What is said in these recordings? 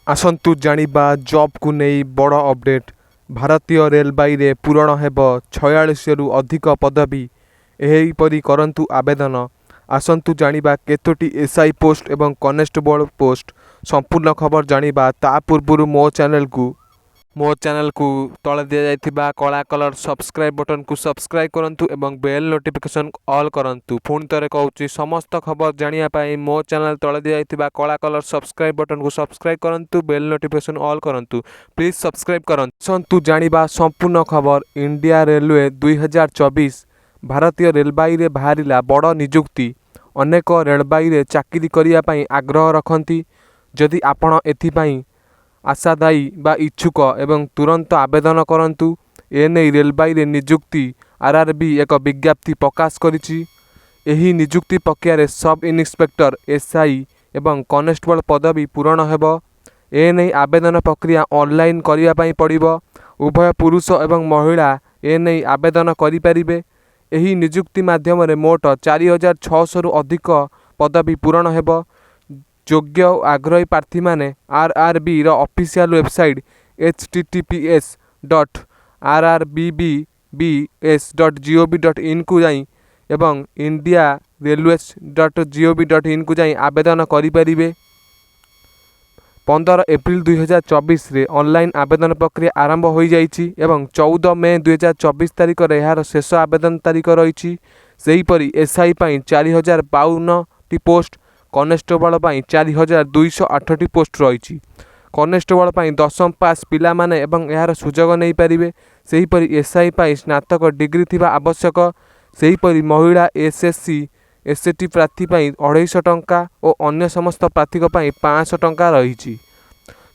ଆସନ୍ତୁ ଜାଣିବା ଜବ୍କୁ ନେଇ ବଡ଼ ଅପଡ଼େଟ୍। ଭାରତୀୟ ରେଳବାଇରେ ପୂରଣ ହେବ 46ରୁ ଅଧିକ ପଦବୀ, ଏହିପରି କରନ୍ତୁ ଆବେଦନ। ଆସନ୍ତୁ ଜାଣିବା କେତୋଟି ଏସ୍ଆଇ ପୋଷ୍ଟ ଏବଂ କନେଷ୍ଟବଳ ପୋଷ୍ଟ, ସମ୍ପୂର୍ଣ୍ଣ ଖବର ଜାଣିବା। ତା ପୂର୍ବରୁ ମୋ ଚ୍ୟାନେଲକୁ ତଳେ ଦିଆଯାଇଥିବା କଳା କଲର୍ ସବସ୍କ୍ରାଇବ୍ ବଟନ୍କୁ ସବସ୍କ୍ରାଇବ୍ କରନ୍ତୁ ଏବଂ ବେଲ୍ ନୋଟିଫିକେସନ୍ ଅଲ୍ କରନ୍ତୁ। ପୁଣି ଥରେ କହୁଛି, ସମସ୍ତ ଖବର ଜାଣିବା ପାଇଁ ମୋ ଚ୍ୟାନେଲ୍ ତଳେ ଦିଆଯାଇଥିବା କଳା କଲର୍ ସବସ୍କ୍ରାଇବ୍ ବଟନ୍କୁ ସବସ୍କ୍ରାଇବ୍ କରନ୍ତୁ, ବେଲ୍ ନୋଟିଫିକେସନ୍ ଅଲ୍ କରନ୍ତୁ। ପ୍ଲିଜ୍ ସବସ୍କ୍ରାଇବ୍ କରନ୍ତୁ। ଆସନ୍ତୁ ଜାଣିବା ସମ୍ପୂର୍ଣ୍ଣ ଖବର। ଇଣ୍ଡିଆ ରେଲୱେ 2024, ଭାରତୀୟ ରେଳବାଇରେ ବାହାରିଲା ବଡ଼ ନିଯୁକ୍ତି। ଅନେକ ରେଳବାଇରେ ଚାକିରି କରିବା ପାଇଁ ଆଗ୍ରହ ରଖନ୍ତି। ଯଦି ଆପଣ ଏଥିପାଇଁ ଆଶାୟୀ ବା ଇଚ୍ଛୁକ ଏବଂ ତୁରନ୍ତ ଆବେଦନ କରନ୍ତୁ। ଏନେଇ ରେଳବାଇରେ ନିଯୁକ୍ତି ଆର୍ଆର୍ବି ଏକ ବିଜ୍ଞପ୍ତି ପ୍ରକାଶ କରିଛି। ଏହି ନିଯୁକ୍ତି ପ୍ରକ୍ରିୟାରେ ସବ୍ ଇନ୍ସପେକ୍ଟର, ଏସ୍ଆଇ ଏବଂ କନେଷ୍ଟବଳ ପଦବୀ ପୂରଣ ହେବ। ଏନେଇ ଆବେଦନ ପ୍ରକ୍ରିୟା ଅନଲାଇନ୍ କରିବା ପାଇଁ ପଡ଼ିବ। ଉଭୟ ପୁରୁଷ ଏବଂ ମହିଳା ଏନେଇ ଆବେଦନ କରିପାରିବେ। ଏହି ନିଯୁକ୍ତି ମାଧ୍ୟମରେ ମୋଟ 4600ରୁ ଅଧିକ ପଦବୀ ପୂରଣ ହେବ। ଯୋଗ୍ୟ ଓ ଆଗ୍ରହୀ ପ୍ରାର୍ଥୀମାନେ ଆର୍ଆର୍ବିର ଅଫିସିଆଲ୍ ୱେବସାଇଟ୍ https.rrbbs.gov.inକୁ ଯାଇ ଏବଂ indiarailways.gov.inକୁ ଯାଇ ଆବେଦନ କରିପାରିବେ। 15 ଏପ୍ରିଲ 2024ରେ ଅନଲାଇନ୍ ଆବେଦନ ପ୍ରକ୍ରିୟା ଆରମ୍ଭ ହୋଇଯାଇଛି ଏବଂ 14 ମେ 2024 ତାରିଖରେ ଏହାର ଶେଷ ଆବେଦନ ତାରିଖ ରହିଛି। ସେହିପରି ଏସ୍ଆଇ ପାଇଁ 4052ଟି ପୋଷ୍ଟ, କନେଷ୍ଟବଳ ପାଇଁ 4208ଟି ପୋଷ୍ଟ ରହିଛି। କନେଷ୍ଟବଳ ପାଇଁ 10ମ ପାସ୍ ପିଲାମାନେ ଏବଂ ଏହାର ସୁଯୋଗ ନେଇପାରିବେ। ସେହିପରି ଏସ୍ଆଇ ପାଇଁ ସ୍ନାତକ ଡିଗ୍ରୀ ଥିବା ଆବଶ୍ୟକ। ସେହିପରି ମହିଳା, ଏସ୍ଏସ୍ସି, ଏସ୍ଟି ପ୍ରାର୍ଥୀ ପାଇଁ 250 ଟଙ୍କା ଓ ଅନ୍ୟ ସମସ୍ତ ପ୍ରାର୍ଥୀଙ୍କ ପାଇଁ 500 ଟଙ୍କା ରହିଛି।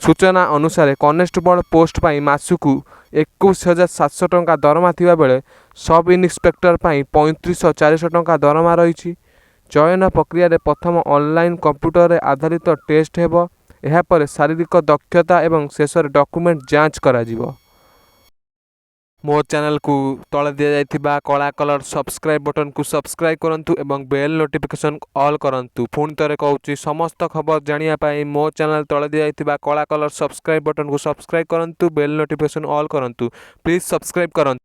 ସୂଚନା ଅନୁସାରେ, କନେଷ୍ଟବଳ ପୋଷ୍ଟ ପାଇଁ ମାସକୁ 21,700 ଟଙ୍କା ଦରମା ଥିବାବେଳେ ସବ୍ ଇନ୍ସପେକ୍ଟର ପାଇଁ 35,400 ଟଙ୍କା ଦରମା ରହିଛି। ଚୟନ ପ୍ରକ୍ରିୟାରେ ପ୍ରଥମ ଅନଲାଇନ୍ କମ୍ପ୍ୟୁଟରରେ ଆଧାରିତ ଟେଷ୍ଟ ହେବ। ଏହାପରେ ଶାରୀରିକ ଦକ୍ଷତା ଏବଂ ଶେଷରେ ଡକ୍ୟୁମେଣ୍ଟ ଯାଞ୍ଚ କରାଯିବ। ମୋ ଚ୍ୟାନେଲକୁ ତଳେ ଦିଆଯାଇଥିବା କଳା କଲର୍ ସବସ୍କ୍ରାଇବ୍ ବଟନ୍କୁ ସବସ୍କ୍ରାଇବ୍ କରନ୍ତୁ ଏବଂ ବେଲ୍ ନୋଟିଫିକେସନ୍ ଅଲ୍ କରନ୍ତୁ। ପୁଣି ଥରେ କହୁଛି, ସମସ୍ତ ଖବର ଜାଣିବା ପାଇଁ ମୋ ଚ୍ୟାନେଲ୍ ତଳେ ଦିଆଯାଇଥିବା କଳା କଲର୍ ସବସ୍କ୍ରାଇବ୍ ବଟନ୍କୁ ସବସ୍କ୍ରାଇବ୍ କରନ୍ତୁ, ବେଲ୍ ନୋଟିଫିକେସନ୍ ଅଲ୍ କରନ୍ତୁ। ପ୍ଲିଜ୍ ସବସ୍କ୍ରାଇବ୍ କରନ୍ତୁ।